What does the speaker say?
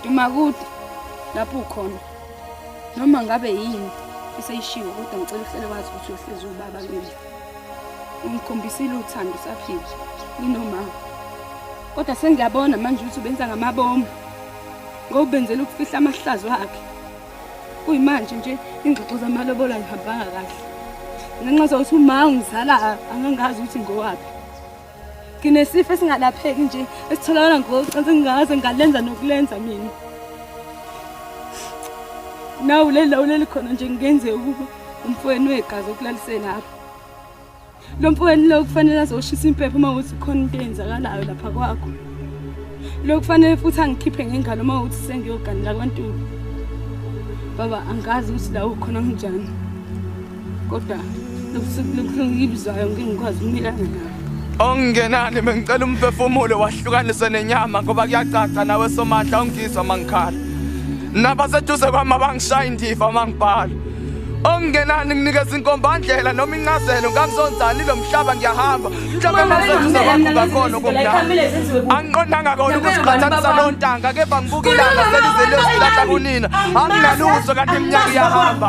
Dumakude lapho ukhona noma ngabe yini eseyishiwo kodwa ngicela uhlele wazi ukuthi uyohlezi ubaba kimi. Ungikhombisile uthando usaphila nginomama. Kodwa sengiyabona manje ukuthi ubenza ngamabomu ngoba ubenzela ukufihla amahlazo akhe. Kuyimanje nje ingxoxo zamalobolo ayihambanga kahle. Ngenxa zokuthi uma ungizala angangazi ukuthi ngowaphi. Nginesifo esingalapheki nje esitholakala ngocansi engingaze ngalenza nokulenza mina. Nawu leli lawu leli khona nje kungenzeka ukuba umfowenu wegazi okulalise lapho. Lo mfowenu lo kufanele azoshisa impepho uma ukuthi khona into eyenzakalayo lapha kwakho. Lo kufanele futhi angikhiphe ngengalo uma ukuthi sengiyoganela kwaNtuli. Baba angazi ukuthi la ukhona kunjani. Kodwa lobusuku ngibuzwayo ngeke ngikwazi ukumelana nabo. Okungenani bengicela umphefumulo wahlukanise nenyama ngoba kuyacaca nawe somandla ungizwa mangikhala. Nabaseduze kwami abangishaya indiva mangibhala. Okungenani nginikeza inkombandlela noma incazelo ngangizonzani lo mhlaba ngiyahamba. Mhlawumbe maseduze kwakho ngakhona okumnandi. Angiqondanga kona ukuziqhathanisa nontanga kepha ngibuka ilanga selize liyozilahla kunina. Anginalutho kanti iminyaka iyahamba.